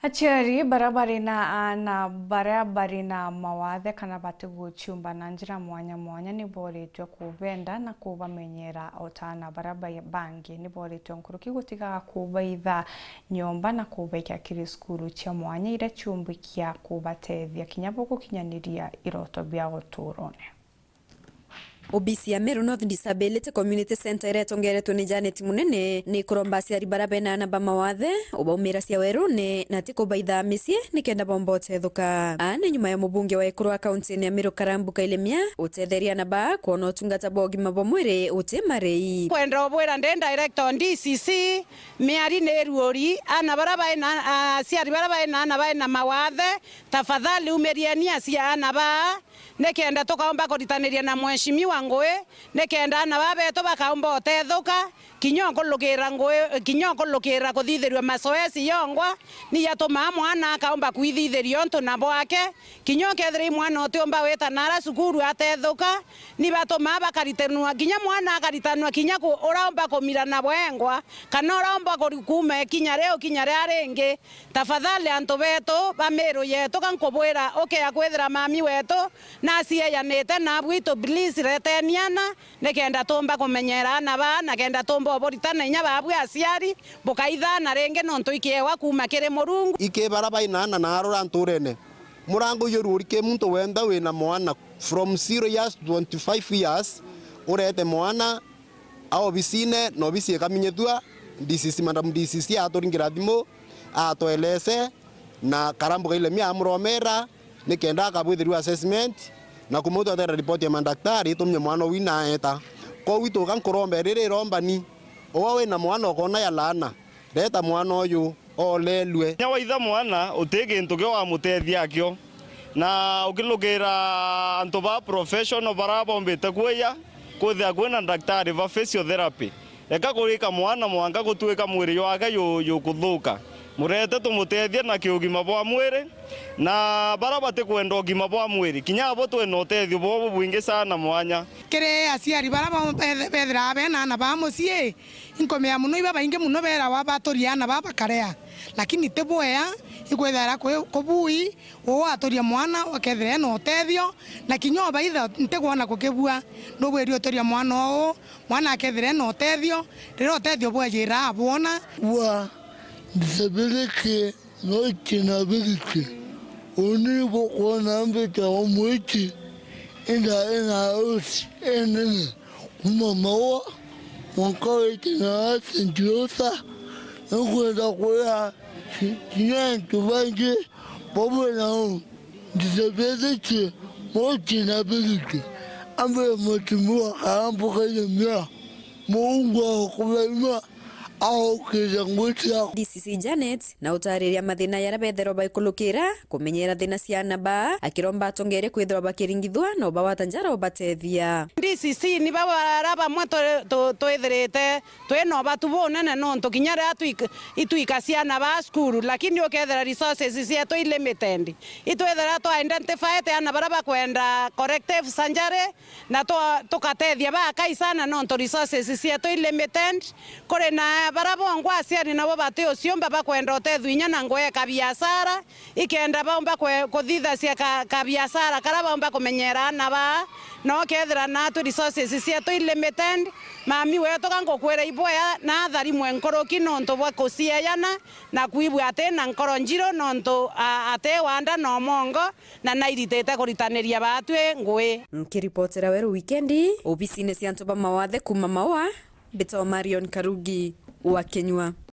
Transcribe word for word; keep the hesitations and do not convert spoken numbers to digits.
Aciari baria bari na aana baria bari na mawathe kana batiguciumba na njira mwanya mwanya ni boritwe kubenda na kubamenyera o ta aana baria ba-, bangi. Ni boritwe nkuruki gutigaga kubaitha nyomba na kubaikia kiri cukuru cia mwanya iria ciumbikia kubatethia kinya bo gukinyaniria iroto biao uturone. Obisi ya Meru North Disability Community Centre iria itongeretwe ni Janet Munene ni ikuromba aciari baria bena aana ba mawathe ubaumira cia werune na ti kubaithaa micii nikenda bomba utethuka. Aa ni nyuma ya mubunge wa ikuru wa kaunti ya Meru Karambu Kailemia utetheria aana baa kwona utungata bwa ugima bwa mwiri uti marei. Kwenda ubwira ndi director on D C C, miari ni iruuri, aana baria baina, aciari baria baina aana baina mawathe, tafadhali umirieni acia aana baa, nikenda tukaumba kuritaniria na mheshimiwa Ngui, nikenda aana baa betu bakaumba utethuka, kinya ukulukira Ngui, kinya ukulukira kuthithirua masoesi yongwa, ni yatumaa mwana akaumba kwithithiria untu na bwake, kinya ukethira i mwana utiumba wita nara cukuru atethuka, ni batumaa bakaritanua, kinya mwana akaritanua kinya ku-, uraumba kumira na bwengwa, kana uraumba kuri-, kuuma ikinya riu kinya ria ringi. Tafadhali antu betu ba Miru yetu, ka nkubwira ukea kwithira mami wetu na acieyanite na bwitu, please reteni ana, nikenda tumba kumenyera ana baa, na kenda tumba uburitana inya baabwi aciari, bukaitha ana ringi nontu ikiewa kuuma kiri Murungu. Iki bara baina ana na arora nturene, murango uyu ruuri ki muntu wenthe wina mwana from zero years to twenty-five years, urete mwana a obisine, na obisi ikaminyithua, D C C, Madam D C C aturingira thimu, atwelese, na Karambu Kailemia amuromera, nikenda akabwithirua assessment, na kuma u twatera ripoti ya mandaktari, itumie mwana uu inaeta. Kwogu ituka nkurombe riri irombani, uwe wina mwana ukona ya laana, reta mwana uyu, olelue. Kinya waitha mwana, uti gintu kio wamutethia akio. Na ukilukira antu ba professional bara bombite kuuya, kwithia kwina ndaktari ba physiotherapy. Eka kurika mwana mwanka gutuika mwiri jwake ju-, jukuthuka. Murete tumutethie na kiugima bwa mwiri, na bara batikwenda ugima bwa mwiri, kinya abo twina utethio bwao bubwingi sana mwanya. Kiri aciari bara ba-, bethe-, bethiraga bena aana ba mucii, inkumea mono iba baingi mono berawa baturia aana baa bakarea, lakini ti bwea, ikwithira kwi-, kubui, uu aturia mwana ukethira ena utethio, na kinya ubaitha ntikwona kukibua, ndubwiri uturia mwana uu, mwana akethira ena utethio, riria utethio bwajira abwona. Wa disability no kinability. Uni bukwona mbita omwiki, inda ina usi enene. Kuma Maua, mwanka wikina Saint Lucia, nikwenda kwira ki-, kinya antu baingi babwira u disability, multi inability. Ambe mutumia Karambu Kailemia, Mungu akubarima, aukire ngwiti yaku. D C C Janet na utariria mathina jaria betherwa baikulukira, kumenyera thina cia aana baa, akiromba atongeria kwithirwa bakiringithua na ubawata njara ubatethia. D C C ni baba bara bamwe tu-, tu-, twithirite twina ubatu bunene nontu kinya riria twik-, itwika ciana baa cukuru, lakini ukethira resources cietu i limited. Itwithira twa identifiete aana bara bakwenda corrective surgery, na twa-, tukatethia bakai sana nontu resources cietu i limited. Kuri na bara bongwa aciari nabo bati uciumba bakwenda utethua inya na ngweka biashara, ikenda baumba kwe-, kuthithacia ka, ka biashara kara baumba kumenyera aana baa, na ukethira naatu resources cietu i limited. Mami wetu, ka ngukwira ibwea na atharimwe nkuruki nontu bwa kucieyana na kwibua ati na nkoro njiru nontu a-, ati wanda na umongo, na nairitite kuritaniria baatwi ngui. Nkiripotera Weru Wikendi, obisine cia antu ba mawathe kuuma Maua, mbitagwa Marion Karugi wa Kinyua.